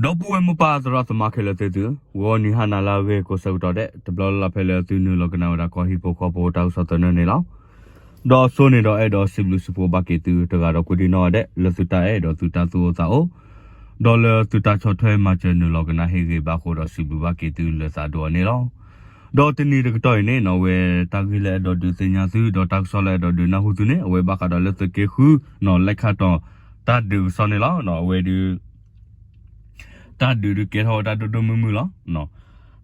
ဒီပုၢ်ဝဲၢ်မိၢ်ပၢ်သရၣ်သမါခဲလၢာ်သ့ၣ်သု, ဂီၤနံၤဟါနၤလၢအဂ့ၤကိးဆၢကတီၢ်ဒဲး တဘျီလၢ်လၢ်ဖဲလၢသုနုာ်လီၤကနၣ်ဝဲဒၣ်ကီၢ်ဟံၣ်ဖိဃီဖိတၢ်ကစီၣ်သနၢၣ်န့ၣ်လီၤ. ဒီးအစိန့ၣ်ဒီးအဲၣ်ဒိးစံးဘျုးစံးဖှိၣ်ဘၣ်က့ၤသုတဂၤဒီးကိးဒံနီၢ်ဂၤဒဲး လၢသုတၢ်အဲၣ်ဒီးသုတၢ်သူၣ်အိၣ်သးအိၣ်, ဒီးလၢသုတၢ်ဆီၣ်ထွဲမၤစၢၤနုာ်လီၤကနၣ်ဟ့ၣ်ဂ့ၤဘၣ်အဃိဒီးစံးဘျုးဘၣ်က့ၤသုလၢသးဒိၣ်အီၤန့ၣ်လီၤ. ဒီးတနံၤတကတီၢ်အံၤန့ၣ်နီၢ် အဝဲတၢ်ဂ့ၢ်လၢအဲၣ်ဒိးဒုးသ့ၣ်ညါသု ဒီးတၢ်ကစီၣ်လၢအဲၣ်ဒိးဒုးနၢ်ဟူသုန့ၣ် အဝဲဘၣ်ဃးဒီးလၢသုးက့ဃုနီၢ် လဲၤခးတီၢ် တၢ်ဒုးကစီၣ်န့ၣ်လီၤ. အဝဲဒုး တၢ်ဒုးဒုးကဲထီၣ်ဝဲဒၣ်ဒိၣ်ဒိၣ်မုၢ်မုၢ်လီၤ.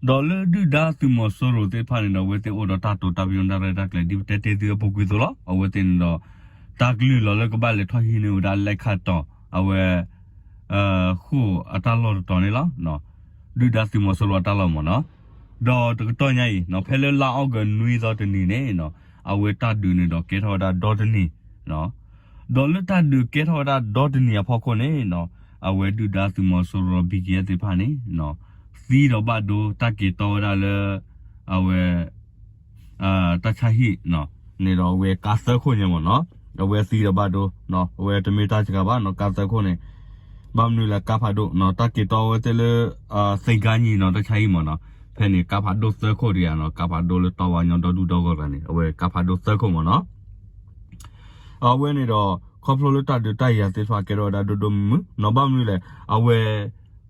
ဒီးလၢဒုၣ်ဒါသုးမီၤစိရိၤသ့ၣ်တဖၣ်န့ၣ်ဒီး အဝဲသ့ၣ်အိၣ်ဒီးတၢ်တိာ်တၢ်ပညိၣ်တၢ်ရဲၣ်တၢ်ကျဲၤဒ်ပတဲတ့ၢ်သုအပူၤကွံာ်အသိးလီၤ. အဝဲသ့ၣ်န့ၣ်ဒီး တၢ်ကလုၢ်လီၤလၢကဘၣ်လဲၤထီၣ်ဟံးန့ၢ်ဝဲဒၣ်လဲၤခးတီၢ် အဝဲ ဃိၣ်အတၢ်လီၢ်တတီၤန့ၣ်လီၤ. ဒုၣ်ဒါသုးမီၤစိရိၤအတၢ်လီၢ်မ့ၢ်နီၢ်. ဒီးတကတီၢ်ညါအံၤ ဖဲလၢလါအီကူးနွံသီတနံၤန့ၣ်နီၢ် အဝဲတၢ်ဒုးန့ၣ်ဒီးကဲထီၣ်ဝဲဒၣ်ဒီတနံၤ ဒီးလၢတၢ်ဒုးကဲထီၣ်ဝဲဒၣ်ဒီတနံၤအဖီခိၣ်န့ၣ်နီၢ် အဝဲဒုၣ်ဒါသုးမီၤစိရိၤ ဘံၣ်ကၠဲသ့ၣ်တဖၣ်န့ၣ် သံဒီးဘၣ်ဒိတၢ်က့ၤတီဝဲဒၣ်လၢ အဝဲ တၢ်ဆါဟံၣ်န့ၣ်ဒီးအဝဲကါသၢခိၣ်ညါမ့ၢ်နီၢ်. အဝဲသံဒီးဘၣ်ဒိ အဝဲတမ့ၢ်တၢ်စှၤဘၣ်နီၢ် ကါသၢခိၣ်န့ၣ် ဘၣ်မနုၤလဲၣ် ကါဖးဒိၣ်နီၢ် တၢ်က့ၤတီဝဲသ့ၣ်လၢ သ့ၣ်ကါညီနီၢ် တၢ်ဆါဟံၣ်မ့ၢ်နီၢ်. ဖဲန့ၣ်ကါဖးဒိၣ်သၢခိၣ်တဂၤနီၢ် ကါဖးဒိၣ်လၢတီဝါညီဒီဒူၣ်ဒီဂီၢ်တဂၤန့ၣ် အဝဲကါဖးဒိၣ်သၢခိၣ်မ့ၢ်နီၢ်. အဝဲန့ၣ်ဒီး ခီဖျိလၢတၢ်ဒုးတၢ်ယၤသ့ၣ်တဖၣ်ကဲထီၣ်ဝဲဒၣ်ဒိၣ်ဒိၣ်မုၢ်မုၢ်နီၢ် ဘၣ်မနုၤလဲၣ် အဝဲ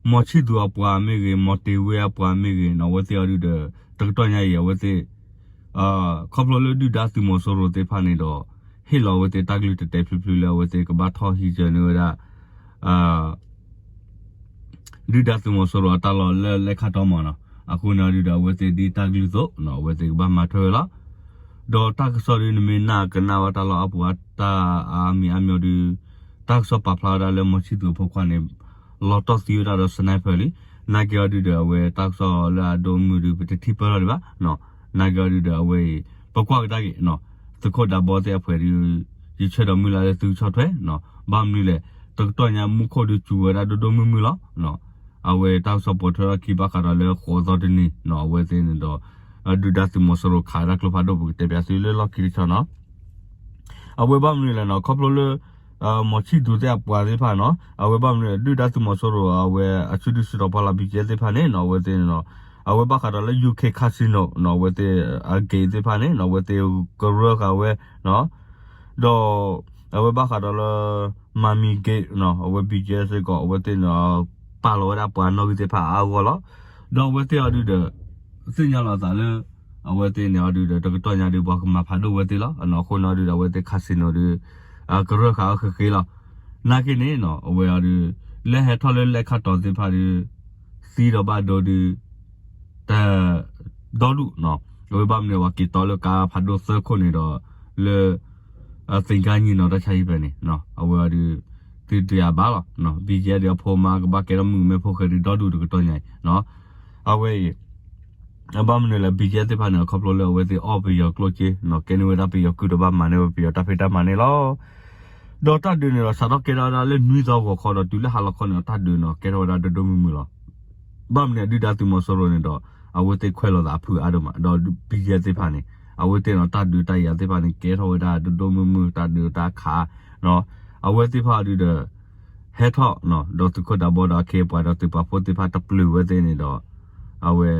မီၤဆံၣ်သူၤအပှၤမ့ၢ်ဂ့ၤ မီၤတ့ၤဝ့အပှၤမ့ၢ်ဂ့ၤနီၢ် အဝဲသ့ၣ်အီၤဒုးဒီး တကတီၢ်ညါအံၤ အဝဲသ့ၣ် ခီဖျိလၢဒုၣ်ဒါသုးမီၤစိရိၤသ့ၣ်တဖၣ်န့ၣ်ဒီး ဟ့ၣ်လီၤအဝဲသ့ၣ်တၢ်ကလုၢ်တဲာ်တဲာ်ဖျုးဖျုးလၢအဝဲသ့ၣ်ကဘၣ်ထီၣ်ဟံးစၢၤန့ၢ်ဝဲဒၣ် ဒုၣ်ဒါသုးမီၤစိရိၤအတၢ်လီၢ်လၢလဲၤခးတီၢ်မ့ၢ်နီၢ်. အဃိန့ၣ်အီၤဒုးဒီး အဝဲသ့ၣ်ဒ်တၢ်ကလုၢ်အသိးနီၢ် အဝဲသ့ၣ်ကဘၣ်မၤထွဲဝဲလီၤ. ဒီးတၢ်ကစီၣ်ဒုး နမ့ၢ်နာ်ကနၣ်ဝဲတၢ်လီၢ်အါပူၤအါတၢ်အါမံၤအါမံၤအီၤဒုး တၢ်ကစီၣ်ပာ်ဖျါဝဲဒၣ်လၢမီၤဆံၣ်သူၤအဖိခွါန့ၣ် လီၤတီၢ်သံဝဲဒၣ်ဒီး sniper လံ. နာ်က့အီၤဒုးဒီး အဝဲတၢ်ကစီၣ်လၢအဒိမုၢ်ဒုး ပတထံၣ်ပၢၢ်ထီၣ်ဒံးဘၣ်နီၢ်. နာ်က့အီၤဒုးဒီး အဝဲအံၤ ပကွၢ်ကဒါက့ၤနီၢ် သုးခိၣ်ဒးဘီသ့ၣ်အဖှဲးဒုး ယဆၢဒီးမုၢ်လၢ်လၢသုကဆီၣ်ထွဲနီၢ်. ဘၣ်မနုၤလဲၣ် တကတီၢ်ညါမူခိၣ်ဒုးစူၤဝဲဒၣ်ဒိၣ်ဒိၣ်မုၢ်မုၢ်လီၤ. အဝဲတၢ်ကစီၣ်ပိာ်ထွဲထီၣ်ခံဘၣ်ဃးဒီးလၢဃိးသီတနံၤနီၢ် အဝဲသ့ၣ်န့ၣ်ဒီး ဒုၣ်ဒါသုးမီၤစိရိၤခးဝဲဒၣ်ကျိဖးဒိၣ် ပကတဲပၠးသုလၢလီၢ်ခံတဆီနီၢ်. အဝဲဘၣ်မနုၤလဲၣ်နီၢ် ခီဖျိလၢ မီၤဆံၣ်သူၤသ့ၣ်အပှၤသ့ၣ်တဖၣ်နီၢ် အဝဲဘၣ်မနုၤလဲၣ် ဒုၣ်ဒါသုးမီၤစိရိၤ အဝဲအစုဒုးစုတီၤပှၤလီၤ ဘံၣ်ကၠဲသ့ၣ်တဖၣ်န့ၣ်နီၢ် အဝဲသ့ၣ်န့ၣ်ဒီး အဝဲဘၣ်ဃးဒီးလၢ ယူၣ်ခ့ casino နီၢ် အဝဲသ့ၣ်အ gate သ့ၣ်တဖၣ်န့ၣ်နီၢ် အဝဲသ့ၣ်ကရၢဃာ်ဝဲနီၢ် ဒီး အဝဲဘၣ်ဃးဒီးလၢ မၤမံၤ gate နီၢ် အဝဲ ဘံၣ်ကၠဲ စ့ၢ်ကီး အဝဲသ့ၣ်န့ၣ်ဒီး ပာ်လီၤဝဲဒၣ်ပှၤနီၣ်ဂံၢ်သ့ၣ်တဖၣ်အါအါဂီၢ်ဂီၢ်လီၤ. ဒီးအဝဲသ့ၣ်အီၤဒုးဒီး သ့ၣ်ညါလီၤအသးလၢ အဝဲသ့ၣ်န့ၣ်အီၤဒုးဒီး တကတီၢ်ညါဒုး ပှၤကမၤဖးဒိၣ်ဝဲသ့ၣ်လီၤ. အဃိန့ၣ်အီၤဒုးဒီး အဝဲသ့ၣ် casino ဒုး ကရၢဃာ်အီၤဃ့ဃ့လီၤ. နာ်က့န့ၣ်နီၢ် အဝဲအီၤဒုး လၢဟဲထီၣ်လၢလဲၤခးတီၢ်သ့ၣ်တဖၣ်ဒုး သံဒီးဘၣ်ဒိဒုး တ ဒီဒူၣ်နီၢ် အဝဲဘၣ်မနုၤ ပှၤက့ၤတီလၢကါဖးဒိၣ်သၢခိၣ်န့ၣ်ဒီး လၢ သ့ၣ်ကါညီနီၢ် တၢ်ဆါဟံၣ်ဖဲန့ၣ် အဝဲအီၤဒုး သုတယၤဘၣ်လီၤ. ဘံၣ်ကၠဲဒုးအဖိမါကဘၣ်ကဲထီၣ်မုၣ်ကမဲဖိဃဲဒုးဒီဒူၣ်တကတီၢ်ညါအံၤ အဝဲအံၤ ဘၣ်မနုၤလဲၣ် ဘံၣ်ကၠဲ သ့ၣ်တဖၣ်န့ၣ် ခီဖျိလၢအဝဲသ့ၣ်အီၣ်ပယီၤကျိၣ်စ့နီၢ် ကဲန့ၢ်ဝဲဒၣ်ပယီၤကုၢ်ဒီးဘၣ်မၤန့ၢ်ဝဲပယီၤတၢ်ဖံးတၢ်မၤန့ၣ်လီၤ. ဒီးတၢ်ဒုးန့ၣ်ဒီး စးထီၣ်ကဲထီၣ်ဝဲဒၣ်လၢနွံသီဂီၤခီဒီးတုၤလၢဟါလီၤခီန့ၣ်ဒီး တၢ်ဒုးနီၢ် ကဲထီၣ်ဝဲဒၣ်ဒိၣ်ဒိၣ်မုၢ်မုၢ်လီၤ. ဘၣ်မနုၤဒုၣ်ဒါသုးမီၤစိရိၤန့ၣ်ဒီး အဝဲသ့ၣ်ခွဲးလိာ်သးအဖုအါဒိၣ်မး ဒီးဘံၣ်ကၠဲသ့ၣ်တဖၣ်န့ၣ် အဝဲသ့ၣ်န့ၣ် တၢ်ဒုးတၢ်ယၤသ့ၣ်တဖၣ်န့ၣ် ကဲထီၣ်ဝဲဒၣ်ဒိၣ်ဒိၣ်မုၢ်မုၢ် တၢ်ဒုးတၢ်ခး အဝဲသ့ၣ်တဖၣ်ဒုးဒီး ဟဲထီၣ် ဒီးသုးခိၣ်ဒးဘီဒီးအခ့အပှၤဒီးသုးပာ်ဖှိၣ်သ့ၣ်တဖၣ်တပျုာ်ဝဲသ့ၣ်န့ၣ်ဒီး အဝဲ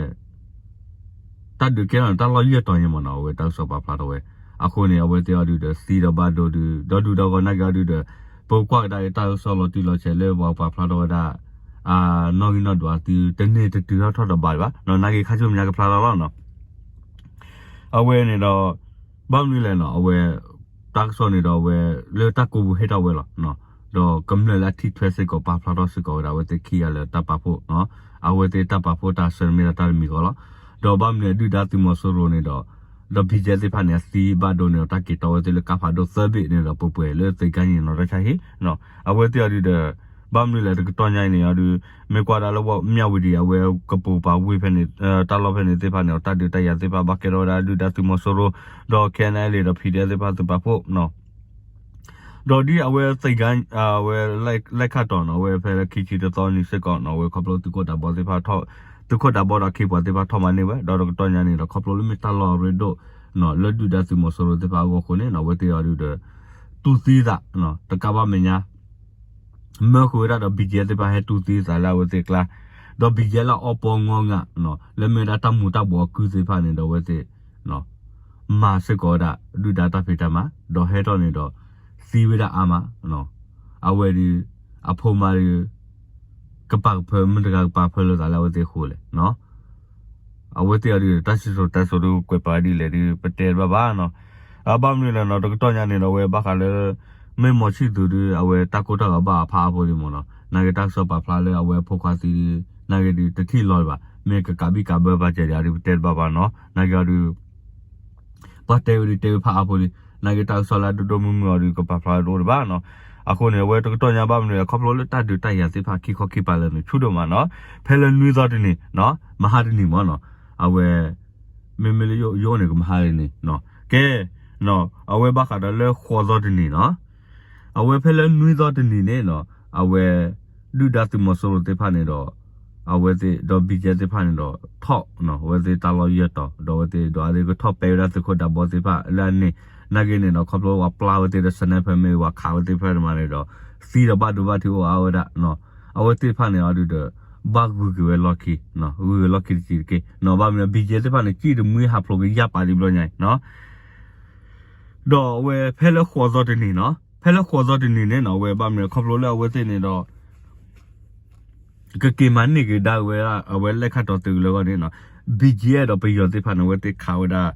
တၢ်ဒုးကဲထီၣ်န့ၣ် တၢ်လီၢ်ယဲၢ်တီၤညါမ့ၢ်နီၢ် အဝဲတၢ်ကစီၣ်ပာ်ဖျါထီၣ်ဝဲ အဃိန့ၣ် အဝဲသ့ၣ်အီၤဒုးဒီးသံဒီးဘၣ်ဒိဒုး ဒီဒူၣ်ဒီဂီၢ်နာ်က့အီၤဒုးဒီး ပကကွၢ်ကဒါက့ၤတၢ်ကစီၣ်လီၤတံၢ်လီၤဆဲးလၢပှၤပာ်ဖျါထီၣ်ဝဲဒၣ် နီၣ်ဂံၢ်နီၣ်ဒွးသုတန့ၢ်တတုၤထီၣ်ထီၣ်တဘၣ်ဒံးဘၣ် နာ်က့ခါဆူမဲာ်ညါကဖျါထီၣ်လီၤနီၢ်. အဝဲန့ၣ်ဒီး ဘၣ်မနုၤလဲၣ်နီၢ် အဝဲ တၢ်ကစီၣ်န့ၣ်ဒီးအဝဲ လၢတၢ်ကိးပူၤဟ့ၣ်ထီၣ်ဝဲလီၤ. ဒီးကမျၢၢ်လၢအထံၣ်ထွဲစ့ၢ်ကီးပာ်ဖျါထီၣ်စ့ၢ်ကီးဝဲဒၣ်အဝဲသ့ၣ်ခံဂၤလၢတၢ်ပာ်ဖှိၣ် အဝဲသ့ၣ်တၢ်ပာ်ဖှိၣ်တၢ်ဆၢမ့ၢ်ဒၣ်တၢ်တမံၤဃီလီၤ. ဒီးဘၣ်မနုၤဒုၣ်ဒါသုးမီၤစိရိၤန့ၣ်ဒီး ဒီးဘံၣ်ကၠဲသ့ၣ်တဖၣ်န့ၣ် အသံဘၣ်ဒိန့ၣ်ဒီး တၢ်က့ၤတီဝဲသ့ၣ်လၢကါဖးဒိၣ်သၢဘ့ၣ်န့ၣ်ဒီး ပှဲၤပှဲၤလၢသ့ၣ်ကါညီနီၢ် တၢ်ဆါဟံၣ် အဝဲသ့ၣ်အီၤဒုးဒီး ဘၣ်မနုၤလဲၣ်တကတီၢ်ညါအံၤန့ၣ်အီၤဒုး မ့ၢ်ကွၢ်ဒၣ်လၢဝဲမၠၣ်ဝတံၤ အဝဲကပိာ်ပာ်ဝ့ၢ်ဖဲန့ၣ် တၢ်လီၢ်ဖဲန့ၣ်သ့ၣ်တဖၣ်န့ၣ် တၢ်ဒုးတၢ်ယၤသ့ၣ်တဖၣ်ဘၣ်ကဲထီၣ်ဝဲဒၣ်ဒုၣ်ဒါသုးမီၤစိရိၤ ဒီး KNLA ဒီး PDF သ့ၣ်တဖၣ်သုးပာ်ဖှိၣ် ဒီးဒ်အဝဲသ့ၣ်ကါ အဝဲ လဲၤခးတီၢ်နီၢ် အဝဲဖဲလၢခံဆံတသီနံၤစ့ၢ်ကီးနီၢ် အဝဲခီဖျိသုးခိၣ်ဒးဘီသ့ၣ်တဖၣ်ထီၣ် သုးခိၣ်ဒးဘီဒီးအခ့အပှၤသ့ၣ်တဖၣ်ထီၣ်မၤန့ၢ်ဝဲ ဒီးတကတီၢ်ညါန့ၣ်ဒီး ခီဖျိလၢမ့ၢ်တၢ်လီၢ်အရ့ဒိၣ်နီၢ် လၢဒုၣ်ဒါသုးမီၤစိရိၤသ့ၣ်တဖၣ်အဂီၢ်အဃိန့ၣ်နီၢ် အဝဲသ့ၣ်အီၤဒုးဒီး တူၢ်သံသး တကးဘၣ်မဲာ်ညါ မၢဃုာ်ဝဲဒၣ်ဒီး ဘံၣ်ကၠဲသ့ၣ်တဖၣ်ဟဲတူၢ်သံသးလၢအဝဲသ့ၣ်အကျါ, ဒီးဘံၣ်ကၠဲလၢအီပီငီငၤ လၢမ့ၢ်ဝဲဒၣ်တၢ်မူၤတၢ်ဘှီးအကုၢ်သ့ၣ်တဖၣ်န့ၣ်ဒီးအဝဲသ့ၣ် မၤစ့ၢ်ကီးဝဲဒၣ် ဒုၣ်ဒါတၢ်ဖံးတၢ်မၤ ဒီးဟဲထီၣ်န့ၣ်ဒီး သံဝဲဒၣ်အါမး, အဝဲဒီး အဖိမါဒီး ကပာ်ကဖၢ မတၤတဂၤကပာ်ကဖၢလိာ်သးလၢအဝဲသ့ၣ်အဃိလဲၣ်. အဝဲသ့ၣ်အံၤဒီး တၢ်စံၣ်စိၤတဲစိၤဒီးကွဲးပာ်ဒ်လဲၣ်ဒီး ပတဲတဘၣ်ဘၣ်နီၤ. ဘၣ်မနုၤလဲၣ်နီၤ တကတီၢ်ညါန့ၣ်ဒီး အဝဲဘၣ်ဃးလၢ မ့ၢ်မီၤဆံၣ်သူးဒီး အဝဲတၢ်ကိၢ်တၢ်ဂီၤဘၣ်အဖးအါဖိဒံးမ့ၢ်နီၤ, နာ်က့တၢ်ကစီၣ်ပာ်ဖျါလၢအဝဲအဖိခွါသံဒီး နာ်က့ဒီး တထံၣ်လီၤဒံးဘၣ်, မ့ၢ်ကကးဘံၣ်ကးဘၢပာ်စဲးဒံးအံၤဒီး ပတဲတဘၣ်ဘၣ်နီၤ, နာ်က့အံၤဒီး ပှၤတဲဝဲဒၣ်တဲဝဲဖးအါဖိလံ, နာ်က့တၢ်ကစီၣ်လၢအဒိၣ်ဒိၣ်မုၢ်မုၢ်အံၤဒီး ကပာ်ဖျါဝဲတအိၣ်ဒံးဘၣ်နီၤ. အဃိန့ၣ် အဝဲတကတီၢ်ညါဘၣ်မနုၤလဲၣ် ခီဖျိလၢတၢ်ဒုးတၢ်ယၤသ့ၣ်တဖၣ်ခံခီခံပၤလၢာ်န့ၣ် ဆူၣ်ဒိၣ်မးနီၤ, ဖဲလၢနွံသီတနံၤနီၤ မဟါတနံၤမ့ၢ်နီၤ, အဝဲ မ့မ့ၢ်လၢယအိၣ်န့ၣ် ကမဟါတနံၤနီၤ, ကဲ အဝဲဘၣ်ဃးဒီးလၢဃိးသီတနံၤနီၤ, အဝဲဖဲလၢနွံသီတနံၤန့ၣ်နီၤ, အဝဲ ဒုၣ်ဒါသုးမီၤစိရိၤသ့ၣ်တဖၣ်န့ၣ်ဒီး အဝဲသ့ၣ်ဒီး ဘံၣ်ကၠဲသ့ၣ်တဖၣ်န့ၣ်ဒီး ထီၣ်အဝဲသ့ၣ်တၢ်လီၢ်ယဲၢ်တီၤ ဒီးအဝဲသ့ၣ်ဒီးအဝဲသ့ၣ်ကထီၣ်ပဲဝဲဒၣ်သုးခိၣ်ဒးဘီသ့ၣ်တဖၣ် လၢအန့ၣ် နာ်က့န့ၣ်ဒီး ခီဖျိပှၤပျၢ်ဝဲသ့ၣ်ဒီး sniper မ့ၢ်ပှၤခးဝဲသ့ၣ်တဖၣ်န့ၣ်မးန့ၣ်ဒီး သံဒီးဘၣ်ဒိဘၣ်ထံးအိၣ်အါဝဲဒၣ်, အဝဲသ့ၣ်တဖၣ်န့ၣ်အံၤဒီး ဘၣ်ဂုၤက့ၤဝဲလီၢ်ခံ, ဂုၤက့ၤလီၢ်ခံတက့ၢ်တက့ၢ်နီၤ, ဘၣ်မနုၤ ဘံၣ်ကၠဲသ့ၣ်တဖၣ်န့ၣ် စံၣ်တမှံဟးဖျိးကယၢ်ပာ်ဒံးဘျီညါအံၤနီၤ ဒီးအဝဲဖဲလၢဃိးသီတနံၤနီၤ, ဖဲလၢဃိးသီတနံၤန့ၣ်နီၤ အဝဲဘၣ်မနုၤခီဖျိလၢအဝဲသ့ၣ်န့ၣ်ဒီး ကက့ၤမၤန့ၢ်က့ၤဒၣ်ဝဲဒၣ် အဝဲလဲၣ်ခၣ်တီၤသုးကလၢၤအဂီၢ်န့ၣ်နီၤ, ဘံၣ်ကၠဲဒီးပယီၤသ့ၣ်တဖၣ်န့ၣ် အဝဲသ့ၣ်ခးဝဲဒၣ်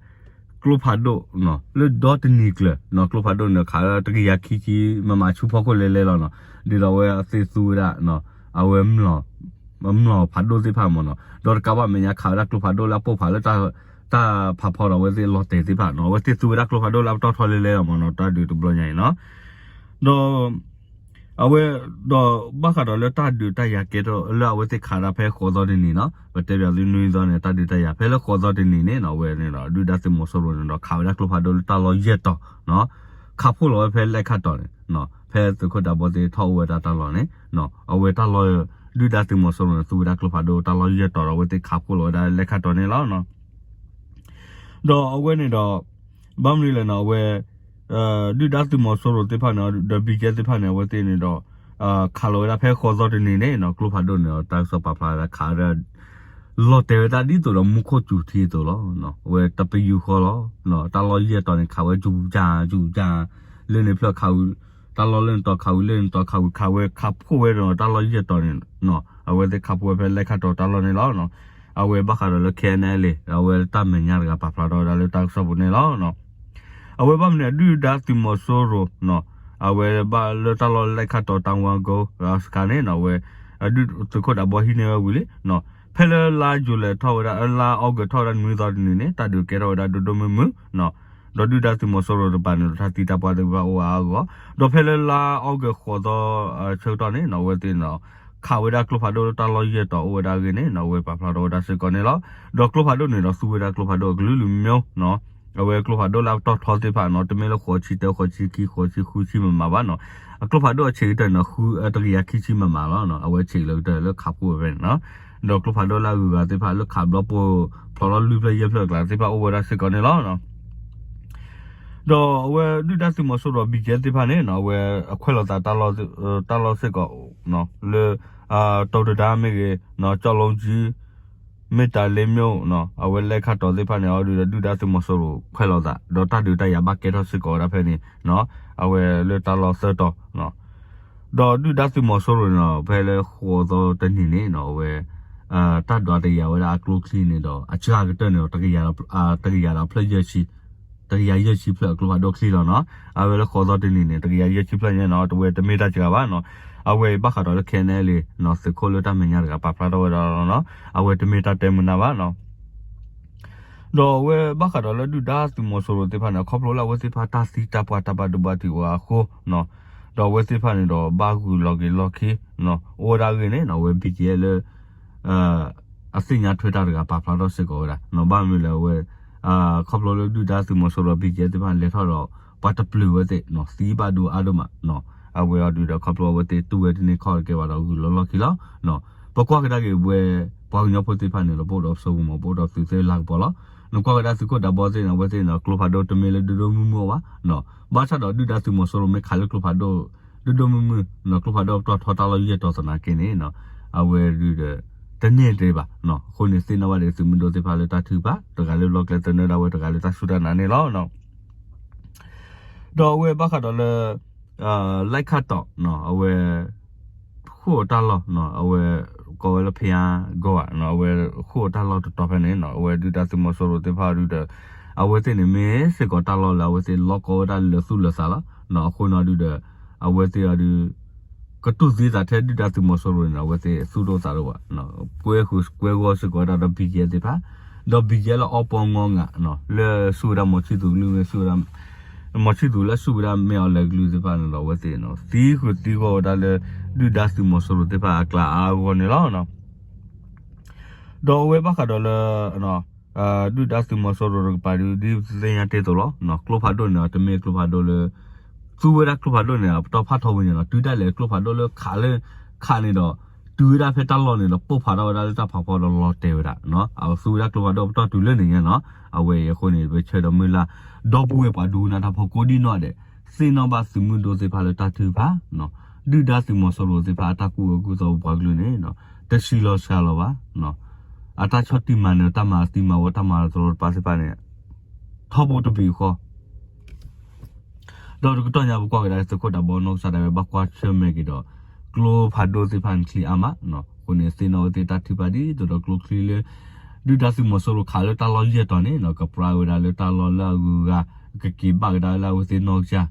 ကျိဖးဒိၣ် လၢဒီတနံၤကျၢၤနီၤ, ကျိဖးဒိၣ်န့ၣ်ခးဝဲဒၣ်တကယၤခံဆံ မမဆူဖီခိၣ်လဲၤလဲၤလီၤနီၤ, ဒ်သိးအဝဲသ့ၣ်သူဝဲဒၣ် အဝဲ မျီၤဖးဒိၣ်သ့ၣ်တဖၣ်မ့ၢ်နီၤ, ဒီးတကးဘၣ်မဲာ်ညါခးဝဲဒၣ်ကျိဖးဒိၣ်လၢအပိၢ်ဖးလၢ တၢ်ဖးဖီဒီးအဝဲသ့ၣ်လီၤတဲာ်သ့ၣ်တဖၣ်နီၤ, အဝဲသ့ၣ်သူဝဲဒၣ်ကျိဖးဒိၣ်လၢအပတီၢ်ထီလဲၤလဲၤလီၤမ့ၢ်နီၤ, တၢ်ဒုးတဘျီညါအံၤနီၤ, ဒီး အဝဲ ဒီးဘၣ်ဃးဒီးလၢတၢ်ဒုးတၢ်ယၤကဲထီၣ်လၢအဝဲသ့ၣ်ခးဒၣ်ဖဲဃိးသီတနံၤနီၤ, ပတဲပၠးသုနွံသီန့ၣ် တၢ်ဒုးတၢ်ယၤ ဖဲလၢဃိးသီတနံၤန့ၣ်နီၤ အဝဲန့ၣ်ဒီး ဒုၣ်ဒါသုးမီၤစိရိၤန့ၣ်ဒီး ခးဝဲဒၣ်ကျိဖးဒိၣ်လၢတၢ်လီၢ်ယဲၢ်တီၤနီၤ, ခးဖှိၣ်လီၤဝဲဖဲလဲၣ်ခၣ်တီၤန့ၣ်နီၤ, ဖဲသုးခိၣ်ဒးဘီသ့ၣ်ထီၣ်အိၣ်ဝဲဒၣ်တၢ်လီၢ်န့ၣ်နီၤ, အဝဲတၢ်လီၢ် ဒုၣ်ဒါသုးမီၤစိရိၤန့ၣ် သူဝဲဒၣ်ကျိဖးဒိၣ်တၢ်လီၢ်ယဲၢ်တီၤဒီး အဝဲသ့ၣ်ခးဖှိၣ်လီၤဝဲဒၣ်လဲၣ်ခၣ်တီၤန့ၣ်လီၤ. ဒီးအဝဲန့ၣ်ဒီး ဘၣ်မနုၤလဲၣ်နီၤ အဝဲ ဒုၣ်ဒါသုးမီၤစိရိၤသ့ၣ်တဖၣ်န့ၣ် ဒီးဘံၣ်ကၠဲသ့ၣ်တဖၣ်န့ၣ် အဝဲသ့ၣ်န့ၣ်ဒီး ခးလီၤဝဲဒၣ်ဖဲဃိးသီတနံၤန့ၣ်နီၤ ကျိဖးဒိၣ်န့ၣ်ဒီး တၢ်ကစီၣ်ပာ်ဖျါဝဲဒၣ်ခးဝဲဒၣ် လီၤတဲာ်ဝဲဒၣ်ဒ်သိးဒီးမူခိၣ်စူၤထံအသိးလီၤ. အဝဲတပယူာ်ဃီလီၤ. တၢ်လီၢ်ယဲၢ်တီၤန့ၣ် ခးဝဲစူၤကၠါစူၤကၠါ လၢန့ၣ်ဖျၢၣ်ခးဝံၤ တၢ်လီၢ်လၢန့ၣ်တီၤခးဝံၤ လၢန့ၣ်တီၤခးဝံၤ ခးဝဲခးဖှိၣ်ဝဲဒီးတၢ်လီၢ်ယဲၢ်တီၤန့ၣ် အဝဲသ့ၣ်ခးဖှိၣ်ဝဲဖဲလဲၣ်ခၣ်တီၤတၢ်လီၢ်န့ၣ်လီၤ. အဝဲဘၣ်ဃးဒီးလၢ KNLA အဝဲတၢ်မဲာ်ညါတဂၤပာ်ဖျါထီၣ်ဝဲဒၣ်လၢတၢ်ကစီၣ်ပူၤန့ၣ်လီၤ. အဝဲဘၣ်မနုၤဒုၣ်ဒါသုးမီၤစိရိၤ အဝဲဘၣ်လၢတၢ်လီၢ်လဲၣ်ခၣ်တီၤတၢ်ဝါကိစခါန့ၣ် အဝဲ ဒုးသုးခိၣ်ဒးဘီဟံးန့ၢ်ဝဲဝံၤလံ ဖဲလၢလါယူၤလံထီၣ်ဝဲဒၣ် လါအီကူးထီၣ်ဝဲဒၣ်နွံသီတနံၤန့ၣ် တၢ်ဒုးကဲထီၣ်ဝဲဒၣ်ဒိၣ်ဒိၣ်မုၢ်မုၢ် ဒီးဒုၣ်ဒါသုးမီၤစိရိၤတကပၤန့ၣ်ဒီး တၢ်သံတၢ်ပှၢ်သ့ၣ်တဖၣ်အိၣ်ဝဲအါအါဂီၢ်ဂီၢ် ဒီးဖဲလၢလါအီကူးဃိးသီဆၢကတီၢ်န့ၣ် အဝဲသ့ၣ်န့ၣ် ခးဝဲဒၣ်ကျိဖးဒိၣ်လၢတၢ်လီၢ်ယဲၢ်တီၤအိၣ်ဝဲဒၣ်အဂ့ၢ်န့ၣ် အဝဲပာ်ဖျါထီၣ်ဝဲဒၣ်စ့ၢ်ကီးန့ၣ်လီၤ. ဒီးကျိဖးဒိၣ်န့ၣ်ဒီးသူဝဲဒၣ်ကျိဖးဒိၣ်အကလုာ်လုာ်မ့ၢ် အဝဲကျိဖးဒိၣ်လၢအပတီၢ်ထီသ့ၣ်တဖၣ်န့ၣ် တမ့ၢ်လၢဃိးဆံတၢ ဃိးဆံခံ ဃိးဆံဃုဆံမးမးဘၣ်န့ၣ် အကျိဖးဒိၣ်အဆံးကတၢၢ်န့ၣ် ဃုတကယၤခံဆံမးမးလီၤ. အဝဲဆံးလၢကတၢၢ်လၢခးဖှိၣ်ဝဲဖဲန့ၣ် ဒီးကျိဖးဒိၣ်လၢအဂုၤအဂၤသ့ၣ်တဖၣ်လၢခးဘျီပိၢ်ဖျိးထီၣ်လွံၢ်ဖျၢၣ်ယဲၢ်ဖျၢၣ်အကျါသ့ၣ်တဖၣ်အိၣ်ဝဲဒၣ်စ့ၢ်ကီးန့ၣ်လီၤ. ဒီးအဝဲဒုၣ်ဒါသုးမီၤစိရိၤ ဘံၣ်ကၠဲသ့ၣ်တဖၣ်န့ၣ် အဝဲအခွဲးလိာ်သး တၢ်လီၢ်စ့ၢ်ကီး လၢ တီၤတဒါမ့ၢ်ဂ့ၤ ကၠီလိကၠံ မ့ၢ်တၢ်လ့မ့ၢ် အဝဲလဲၣ်ခၣ်တီၤသ့ၣ်တဖၣ်န့ၣ် အီၤဒုးဒီးဒုၣ်ဒါသုးမီၤစိရိၤခွဲးလိာ်သး ဒီးတၢ်ဒုးတၢ်ယၤဘၣ်ကဲထီၣ်စ့ၢ်ကီးဝဲဒၣ်ဖဲန့ၣ် အဝဲလၢတၢ်လီၢ်သၢတီၤ ဒီးဒုၣ်ဒါသုးမီၤစိရိၤန့ၣ် ဖဲလၢဃိးသီတနံၤန့ၣ် အဝဲ တၢ်ဒွးတယာ်ဝဲဒၣ်အကျိချံန့ၣ်ဒီး အစှၤကတၢၢ်န့ၣ်ဒီး တကယၤဒီးဖျၢၣ်ယဲၢ်ဆံ တကယၤယဲၢ်ဆံဖျၢၣ်အကျိဖးဒိၣ်ချံလီၤနီၤ. အဝဲလၢဃိးသီတနံၤန့ၣ် တကယၤယဲၢ်ဆံဖျၢၣ်ညါနီၤ တဝဲတမ့ၢ်တၢ်စှၤဘၣ်နီၤ. အဝဲဘၣ်ဃးဒီးလၢ ခဲအံၤန့ၣ်လံ သုးခိၣ်လၢတၢ်မဲာ်ညါတဂၤပာ်ဖျါထီၣ်ဝဲဒၣ်လီၤနီၤ. အဝဲတမ့ၢ်တၢ်တဲမုာ်နၢ်ဘၣ်နီၤ. ဒီးအဝဲဘၣ်ဃးဒီးလၢဒုၣ်ဒါသုးမီၤစိရိၤသ့ၣ်တဖၣ်န့ၣ် ခီဖျိလၢအဝဲသ့ၣ်တဖၣ်တၢ်သံတၢ်ပှၢ်တၢ်ဘၣ်ဒိဘၣ်ထံးအိၣ်အဃိ ဒီးအဝဲသ့ၣ်တဖၣ်န့ၣ်ဒီးဘၣ်ဂုာ်လီၤက့ၤလီၢ်ခံ အိၣ်ဝဲဒၣ်အဂ့ၢ်န့ၣ် အဝဲ ဘံၣ်ကၠဲ လၢ အသ့ၣ်ညါထွဲတၢ်တဂၤပာ်ဖျါထီၣ်စ့ၢ်ကီးဝဲဒၣ် ဘၣ်မနုၤလဲၣ်အဝဲ ခီဖျိလၢဒုၣ်ဒါသုးမီၤစိရိၤ ဘံၣ်ကၠဲ သ့ၣ်တဖၣ်န့ၣ် လဲၤထီၣ်ဒီး ပှၤတပျုာ်ဝဲသ့ၣ် သံဘၣ်ဒိအါဒိၣ်မး အဝဲအီၤဒုးဒီးခီဖျိအဝဲသ့ၣ်တူၢ်ဝဲတန့ၢ်ခီၣ်တကဲဘၣ်ဒီးဂုာ်လီၤလီၢ်ခံလီၤ. ပကွၢ်ကဒါက့ၤဝဲ ပှၤကညီဖိသ့ၣ်တဖၣ်န့ၣ်ဒီး ပအိၣ်ဒီးပစိကမီၤ ပအိၣ်ဒီးသုးသ့ၣ်လၤကပီၤလီၤ. နကွၢ်ကဒါသုးခိၣ်ဒးဘီသ့ၣ်န့ၣ် အဝဲသ့ၣ်န့ၣ် ကျိဖးဒိၣ်တမ့ၢ်လၢဒိၣ်ဒိၣ်မုၢ်မုၢ်အီၤဘၣ် ဘၣ်ဆၣ်ဒီးဒုၣ်ဒါသုးမီၤစိရိၤမ့ၢ်ခးလၢကျိဖးဒိၣ် ဒိၣ်ဒိၣ်မုၢ်မုၢ် ကျိဖးဒိၣ်ပတီၢ်ထီတၢ်လီၢ်ယဲၢ်တီၤသနာ်က့န့ၣ် အဝဲဒုးဒီး တန့ၢ်တ့ၢ်ဘၣ်. အဃိန့ၣ်သ့ၣ်နီၣ်ဘၣ်ဒီးသုးမုၢ်ဒိၣ်သ့ၣ်တဖၣ်လၢတၢ်ထုကဖၣ် တဂၤလၢဘျီကျဲသနၢၣ်ဒၣ်ဝဲ တဂၤလၢတၢ်စူၢ်တၢ်နာ်န့ၣ်လီၤ. ဒီးအဝဲဘၣ်ဃးဒီးလၢ လၢခၣ်တီၤ အဝဲ ဃိၣ်အတၢ်လီၢ် အဝဲ ကိးဝဲလၢဖယါကီၢ်ဧါ အဝဲဃိၣ်အတၢ်လီၢ်တတီၤဖဲန့ၣ် အဝဲဒုၣ်ဒါသုးမီၤစိရိၤသ့ၣ်တဖၣ်ဒုးဒီး အဝဲသ့ၣ်န့ၣ် မ့ၢ်စ့ၢ်ကီးတၢ်လီၢ်လၢအဝဲသ့ၣ်လီၢ်ကီဝဲဒၣ်လၢာ်သူၣ်လၢာ်သးလီၤ. အဃိန့ၣ်ဒုးဒီး အဝဲသ့ၣ်အဒုး ကတူၢ်သံသးထဲဒုၣ်ဒါသုးမီၤစိရိၤန့ၣ်ဒီး အဝဲသ့ၣ်သူၣ်ဒိၣ်သးဒိၣ်ဘၣ်. ကွဲဃုာ်ကွဲဂီၢ်စ့ၢ်ကီးဝဲဒၣ်ဒီး ဘံၣ်ကဲသ့ၣ်တဖၣ် ဒီးဘံၣ်ကဲလၢအီပီငီငး လၢဆူၣ်ဝဲဒၣ်မီၤဆံၣ်သူးကလုၢ်မ့ၢ်ဆူၣ်ဝဲဒၣ် မီၤဆံၣ်သူးလၢဆူၣ်ဝဲဒၣ်မ့ၢ်အီၤလဲၤကလုၢ်သ့ၣ်တဖၣ်န့ၣ်ဒီး အဝဲသ့ၣ်သံဃုာ်သံဂီၢ်ဝဲဒၣ်လၢ ဒုၣ်ဒါသုးမီၤစိရိၤသ့ၣ်တဖၣ်အကျါအါအါဂီၢ်ဂီၢ်န့ၣ်လီၤ. ဒီးအဝဲဘၣ်ဃးဒီးလၢ ဒုၣ်ဒါသုးမီၤစိရိၤတကပၤဒုး ဒ်ပသ့ၣ်ညါတ့ၢ်အသိးလီၤ. ကျိဖးဒိၣ်န့ၣ်ဒီး တမ့ၢ်ကျိဖးဒိၣ်လၢ သူဝဲဒၣ်ကျိဖးဒိၣ်န့ၣ် အပတီၢ်ဖးထီဝဲန့ၣ်ဒီး တုၤဒၣ်လဲာ်ကျိဖးဒိၣ်လၢခးလၢ ခးန့ၣ်ဒီး တုၤဝဲဒၣ်ဖဲတၢ်လီၢ်န့ၣ်ဒီး ပိၢ်ဖးထီၣ်ဝဲဒၣ်လၢတၢ်ဖးဖီဒီးလီၤတဲာ်ဝဲဒၣ် အသူဝဲဒၣ်ကျိဖးဒိၣ်ပတီၢ်တုၤလၢန့ၣ်ညါနီၤ. အဝဲအံၤအဃိန့ၣ် ပဆၢဒီးမုၢ်လၢ် ဒီပုၢ်ဝဲၢ်ပှၤဒိကနၣ်တၢ်ဖိကိးဒံနီၢ်ဒဲး သ့ၣ်နီၣ်ဘၣ်သုးမုၢ်ဒိၣ်သ့ၣ်တဖၣ်လၢတၢ်ထုကဖၣ် ဒုၣ်ဒါသုးမီၤစိရိၤသ့ၣ်တဖၣ်အတၢ်ကူၣ်အၢကူၣ်သီပပှၤကလုာ်န့ၣ် တဆံးလီၤစှၤလီၤဘၣ်. အတၢ်ဆီၣ်တံၢ်မၤနၢၤ တၢ်မၤသံမၤဝီ တၢ်မၤလီၤတရီတပါသ့ၣ်တဖၣ်န့ၣ် ထီဘိတဘ့ၣ်ဃီ ဒီးတကတီၢ်ညါပကွၢ်ကဒါသုးခိၣ်ဒးဘီနီၢ်ကစၢ်ဒၣ်ဝဲ ဘၣ်ကွၢ်ဆၢၣ်မဲာ်က့ၤဒီး ကျိဖးဒိၣ်သ့ၣ်တဖၣ်န့ၣ်ချံအါမး. အဃိန့ၣ် သ့ၣ်နီၣ်ဝဲသ့ၣ်တၢ်ထုကဖၣ်ဒ်သိးဒီးကျိချံလၢ ဒုၣ်ဒါသုးမီၤစိရိၤခးလၢတၢ်လီၢ်ယဲၢ်တီၤန့ၣ် ကပြါဝဲဒၣ်လၢတၢ်လီၢ်လၢအဂုၤအဂၤ ကက့ၤဘၣ်ကဒါလၢအဝဲသ့ၣ်နီၢ်ကစၢ်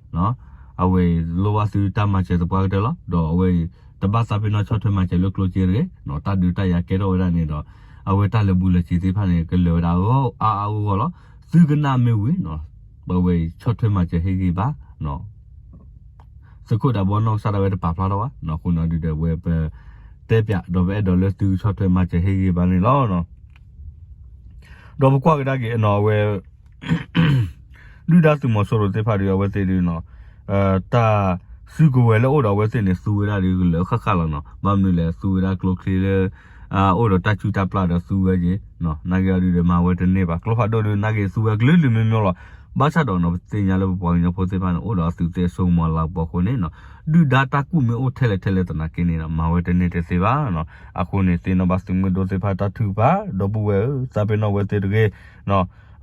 အဝဲအံၤလိၣ်ဘၣ်သုတၢ်မၤစၢၤသပှၢ်ကတၢၢ်လီၤ. ဒီးအဝဲအံၤ တဘၣ်သးပ့ၤနီၣ်ဆီၣ်ထွဲမၤစၢၤလၢကျိစ့တဂ့ၤ တၢ်ဒုးတၢ်ယၤကဲထီၣ်ဝဲဒၣ်န့ၣ်ဒီး အဝဲတၢ်လၢာ်ဘူၣ်လၢာ်စ့ၤသ့ၣ်တဖၣ်န့ၣ် ကလၢာ်ဝဲဒၣ်အါအါဂီၢ်ဂီၢ်လီၤ. သုကနၣ်မ့ၢ်ဝံၤ အဝဲအံၤဆီၣ်ထွဲမၤစၢၤဟ့ၣ်ဂံၢ်ဘါ သုးခိၣ်ဒးဘီနီၢ်ကစၢ်ဒၣ်ဝဲတပာ်ဖျါထီၣ်ဘၣ်. အဃိန့ၣ်ဒုးဒီးအဝဲပ တဲပၠးဒီးပအဲၣ်ဒိးလၢသုကဆီၣ်ထွဲမၤစၢၤဟ့ၣ်ဂံၢ်ဘါန့ၣ်လီၤ. ဒီးပကွၢ်ကဒါက့ၤအဝဲ ဒုၣ်ဒါသုးမီၤစိရိၤသ့ၣ်တဖၣ်ဒီးအဝဲသ့ၣ်ဒုး တၢ်စုကဝဲၤလၢအိၣ်ဒီးအဝဲသ့ၣ်န့ၣ် သူဝဲဒၣ်ဒုးကလၢာ်ဃၣ်ဃၣ်လီၤနီၤ. ဘၣ်မနုၤလဲၣ် သူဝဲဒၣ်ကျိချံလၢ အိၣ်ဒီးတၢ်စုၣ်တၢ်ပျၢ်ဒီးသူဝဲက့ၤ နာ်က့အီၤဒုးဒီးမၤဝဲတန့ၢ်ဘၣ်. ကျိဖးဒိၣ်ဒုးနာ်က့သူဝဲကလုာ်လုာ်မ့ၢ်မ့ၢ်လီၤ. ဘၣ်ဆၣ်ဒီးနီၤ ပသ့ၣ်ညါလၢပပှၤကညီဖိသ့ၣ်တဖၣ်န့ၣ် အိၣ်ဒီးအသုးသ့ၣ်အစိကမီၤလၤကပီၤအဃိန့ၣ် ဒုၣ်ဒါတၢ်ကူၣ်မ့ၢ်အိၣ်ထဲလဲၣ်ထဲလဲၣ်သနာ်က့န့ၣ်ဒီး မၤဝဲတန့ၢ်တသ့ဘၣ်. အဃိန့ၣ် သ့ၣ်နီၣ်ဘၣ်သုးမုၢ်ဒိၣ်သ့ၣ်တဖၣ်တၢ်ထုကဖၣ် ဒီပုၢ်ဝဲၢ်ဧၢ သးပ့ၤနီၣ်ဝဲသ့ၣ်တဂ့ၤ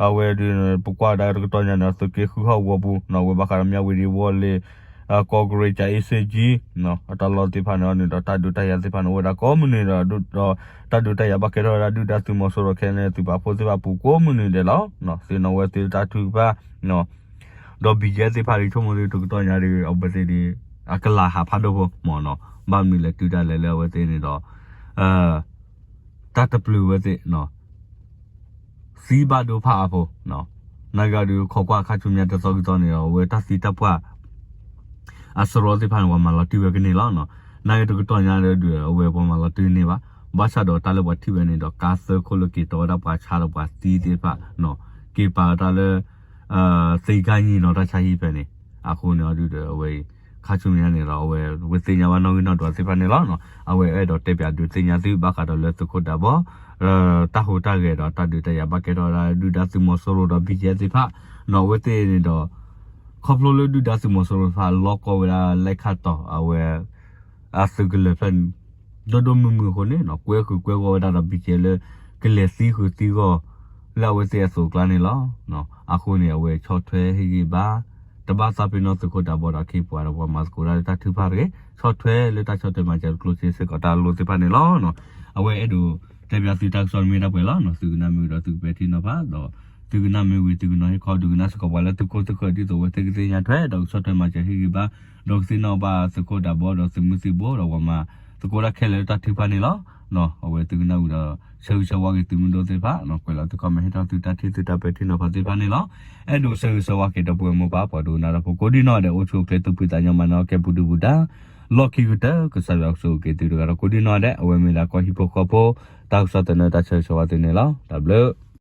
အဝဲဒုး ပကွၢ်ကဒါတကတီၢ်ညါန့ၣ် သုးက့ဃုဟီၣ်ကဝီၤပူၤ အဝဲဘၣ်ဃးဒီးမၠၣ်ဝတံၤဝီၤလ့ၤ ကီၢ်ကရ့ၣ် ကၠၤအ့စ့ကၠံ အတၢ်လီၢ်သ့ၣ်တဖၣ်န့ၣ်န့ၣ်ဒီး တၢ်ဒုးတၢ်ယၤသ့ၣ်တဖၣ်န့ၣ် အိၣ်ဝဲဒၣ်ကိးမုၢ်နံၤဒီး ဒီးတၢ်ဒုးတၢ်ယၤဘၣ်ကဲထီၣ်ဝဲဒၣ် ဒုၣ်ဒါသုးမီၤစိရိၤခဲလၢာ် သုးပာ်ဖှိၣ်သ့ၣ်တဖၣ်အပူၤကိးမုၢ်နံၤဒဲးလီၤ. သ့ၣ်နီၣ်ဝဲသ့ၣ်တၢ်ထုကဖၣ် ဒီးဘံၣ်ကဲသ့ၣ်တဖၣ်ဒုး ဆိကမိၣ်ဒုးတကတီၢ်ညါဒုး အဝဲသ့ၣ်ဒုး အကလၤဟးဖးဒိၣ်ဖိမ့ၢ်နီၤ. ဘၣ်မနုၤလဲၣ် တုၤဒၣ်လဲာ်လၢအဝဲသ့ၣ်န့ၣ်ဒီး တၢ်တပျုာ်ဝဲသ့ၣ် သံဘၣ်ဒိဖးအါဖိ နာ်က့အီၤဒုး ခိးကွၢ်ခါဆူညါတသီကသီန့ၣ်ဒီး အဝဲတၢ်သံတၢ်ပှၢ် အစရီသ့ၣ်တဖၣ်န့ၣ် ပှၤမၤလီၤတံၢ်ဝဲကန့ၢ်လီၤ. နာ်က့တကတီၢ်ညါဒုး အဝဲပှၤမၤလီၤတံၢ်န့ၢ်ဘၣ်. ဘၣ်ဆၣ်ဒီးတၢ်လၢပှၤထံၣ်ဝဲန့ၣ်ဒီး ကါသၢခိၣ်လၢက့ၤတီဝဲဒၣ်ပှၤဆါဒီးပှၤသံသ့ၣ်တဖၣ် က့ၤပာ်ဝဲဒၣ်လၢ သ့ကါညံၣ်နီၤ တၢ်ဆါဟံၣ်ဖဲန့ၣ် အဃိန့ၣ်အီၤဒုးဒီး အဝဲအံၤ ခါဆူညါန့ၣ်ဒီး အဝဲ ဝဲသ့ၣ်ညါဘၣ်နီၣ်ဂံၢ်နီၣ်ဒွးသ့ၣ်တဖၣ်န့ၣ်လီၤ. အဝဲအဲၣ်ဒိးတဲပၠးဒုးသ့ၣ်ညါသုဘၣ်ဃးဒီးလၢသုးခိၣ်ဒးဘီ တၢ်ဟူးတၢ်ဂဲၤဒီးတၢ်ဒုးတၢ်ယၤဘၣ်ကဲထီၣ်ဝဲဒၣ် ဒုၣ်ဒါသုးမီၤစိရိၤဒီး ဘံၣ်ကဲ သ့ၣ်တဖၣ် နီၤ အဝဲသ့ၣ်န့ၣ်ဒီး ခီဖျိလၢဒုၣ်ဒါသုးမီၤစိရိၤတဖၣ်လီၢ်ကီဝဲဒၣ်လၢခၣ်တီၤ အဝဲ အသုးကလၢၤဖျၢၣ်န့ၣ် ဒိၣ်ဒိၣ်မုၢ်မုၢ်အဃိန့ၣ် ကွဲဃုာ်ကွဲဂီၢ်ဝဲဒၣ်ဒီး ဘံၣ်ကဲ လၢ ကလဲၤသံဃုာ်သံဂီၢ် လၢအဝဲသ့ၣ်အသိးအကျါန့ၣ်လီၤ. အဃိန့ၣ် အဝဲဆီၣ်ထွဲဟ့ၣ်ဂံၢ်ဘါ တဘၣ်သးပ့ၤနီၣ်သုးခိၣ်ဒးဘီဒီးခ့ပှၤဒီး ပှၤမၤသကိးတၢ်လၢတၢ်ထုကဖၣ်တဂ့ၤ ဆီၣ်ထွဲလၢတၢ်ဆီၣ်ထွဲမၤစၢၤကျိၣ်စ့စ့ၢ်ကီးတၢ်လိၣ်သ့ၣ်တဖၣ်န့ၣ်လီၤ. အဝဲအဲၣ်ဒိးတဲပၠးသုတၢ်ကစီၣ်မ့ၢ်ဒၣ်ပှဲၤလီၤ. သုကနၣ်မ့ၢ်ဝံၤဒီးသုကပဲာ်ထံနီၤဖးဒီး သုကနၣ်မ့ၢ်ဝံၤ သုကနီၤဟ့ၣ်ခီ ဒုးကနၣ်စ့ၢ်ကီးပှၤလၢသုးခိၣ်သုးဃၢၤ ဒ်သိးအဝဲသ့ၣ်ကသ့ၣ်ညါထွဲ ဒီးကဆီၣ်ထွဲမၤစၢၤဟ့ၣ်ဂံၢ်ဘါ ဒီးကသ့ၣ်နီၣ်ဘၣ်သုးခိၣ်ဒးဘီဒီးသုးမုၢ်သံၣ်ဘိ ဒီးပှၤမၤသကိးတၢ်ခဲလၢာ်လၢတၢ်ထုကဖၣ်န့ၣ်လီၤ. အဝဲသုကနၣ်ဝံၤဒီး ဆၢဂ့ၤဆၢဝါက့ၤသုးမုၢ်ဒိၣ်သ့ၣ်တဖၣ် ကွဲးလီၤသု comment ဟ့ၣ်ထီၣ်သုတၢ်ထံၣ်သုတၢ်ပဲာ်ထံနီၤဖးသ့ၣ်တဖၣ်န့ၣ်လီၤ. အဲၣ်ဒိးဆၢဂ့ၤဆၢဝါက့ၤဒီပုၢ်ဝဲၢ်မိၢ်ပၢ် ပှၤဒိကနၣ်တၢ်ဖိကိးဒံနီၢ်ဒဲး အိၣ်ဆူၣ်အိၣ်ချ့သူၣ်ဖှံသးညီ မၤနၢၤအီၣ်ကဲပူၤဒုပူၤဒါ လီၢ်ခံကတၢၢ် ကစၢ်ယွၤကဆိၣ်ဂ့ၤက့ၤသုတဂၤဒီးကိးဒံနီၢ်ဒဲး အဝဲမ့ၢ်ဒၣ်ကီၢ်ဟံၣ်ဖိဃီဖိ တၢ်ကစီၣ်သနၢၣ်တၢ်ဆၢဂ့ၤဆၢဝါသုန့ၣ်လီၤ. တၢ်ဘျုး